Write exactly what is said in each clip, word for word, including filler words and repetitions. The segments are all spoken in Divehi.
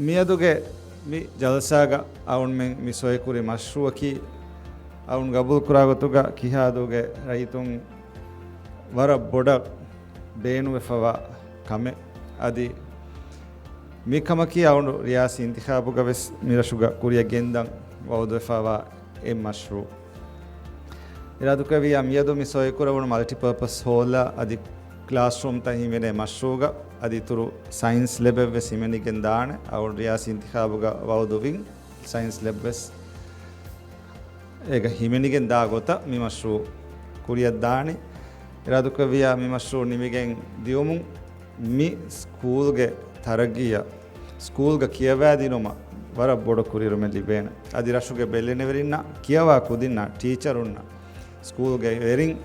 މިއަދުގެ މި ޖަލްސާގަ އަޅުންމެން މި ސޮއިކުރި މަޝްރޫއަކީ އަޅުން ގަބޫލުކުރާ ގޮތުގަ ކިހާދޫގެ ރައްޔިތުން ވަރަށް ބޮޑަށް ބޭނުންވެފަވާ ކަމެއް. އަދި މިކަމަކީ އަޅުން ރިޔާސީ އިންތިޚާބުގަ ވެސް މިރަށުގަ ކުރިއަށް ގެންދަން ވައުދުވެފަވާ އެއް މަޝްރޫއު. އިރާދުކުރެއްވިއްޔާ މިއަދު މި ސޮއިކުރެވުނު މަލްޓިޕާޕަސް ހޯލްއާ އަދި ކްލާސްރޫމްތައް ހިމެނޭ މަޝްރޫއުގަ އަދި އިތުރު ސައިންސް ލެބެއްވެސް ހިމެނިގެން ދާނެ. އަޅުން ރިޔާސީ އިންތިޚާބުގަ ވައުދުވިން ސައިންސް ލެބްވެސް އޭގަ ހިމެނިގެން ދާ ގޮތަށް މި މަޝްރޫއު ކުރިއަށް ދާނީ. އިރާދުކުރެއްވިއްޔާ މި މަޝްރޫއު ނިމިގެން ދިޔުމުން މި ސްކޫލްގެ ތަރައްގީއަށް ސްކޫލްގަ ކިޔަވާދިނުމަށް ވަރަށް ބޮޑު ކުރިއެރުމެއް ލިބޭނެ. އަދި ރަށުގެ ބެލެނިވެރިންނަށް ކިޔަވާ ކުދިންނަށް ޓީޗަރުންނަށް ސްކޫލްގެ ވެރިން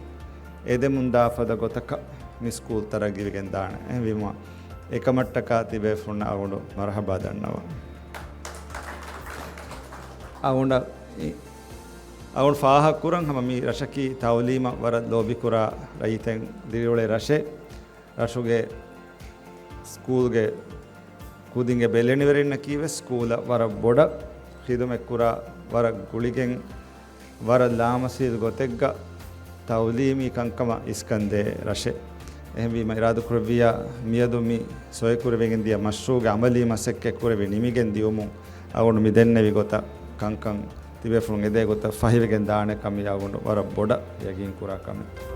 އެދެމުން ދާ ފަދަ ގޮތަކަށް މި ސްކޫލް ތަރައްގީވެގެން ދާނެ. އެހެންވީމަ އެކަމަށްޓަކާ ތިބޭފުޅުންނަށް އަޅުގަނޑު މަރުޙަބާ ދަންނަވަން. އަޅުގަނޑަށް އަޅުގަނޑު ފާހަގަކުރަން ހަމަ މި ރަށަކީ ތައުލީމަށް ވަރަށް ލޯބިކުރާ ރައްޔިތެއް ދިރިއުޅޭ ރަށެއް. ރަށުގެ ސްކޫލްގެ ކުދިންގެ ބެލެނިވެރިންނަކީ ވެސް ސްކޫލަށް ވަރަށް ބޮޑަށް ޚިދުމަތްކުރާ، ވަރަށް ގުޅިގެން ވަރަށް ލާމަސީލު ގޮތެއްގަ ތައުލީމީ ކަންކަމަށް އިސްކަންދޭ ރަށެއް. އެހެންވީމަ އިރާދަކުރެއްވިއްޔާ މިއަދު މި ސޮއިކުރެވިގެން ދިޔަ މަޝްރޫއުގެ އަމަލީ މަސައްކަތް ކުރެވި ނިމިގެން ދިޔުމުން އަޅުގަނޑު މި ދެންނެވި ގޮތަށް ކަންކަން ތިބޭފުޅުން އެދޭ ގޮތަށް ފަހިވެގެން ދާނެ ކަމީ އަޅުގަނޑު ވަރަށް ބޮޑަށް ޔަގީންކުރާ ކަމެއް.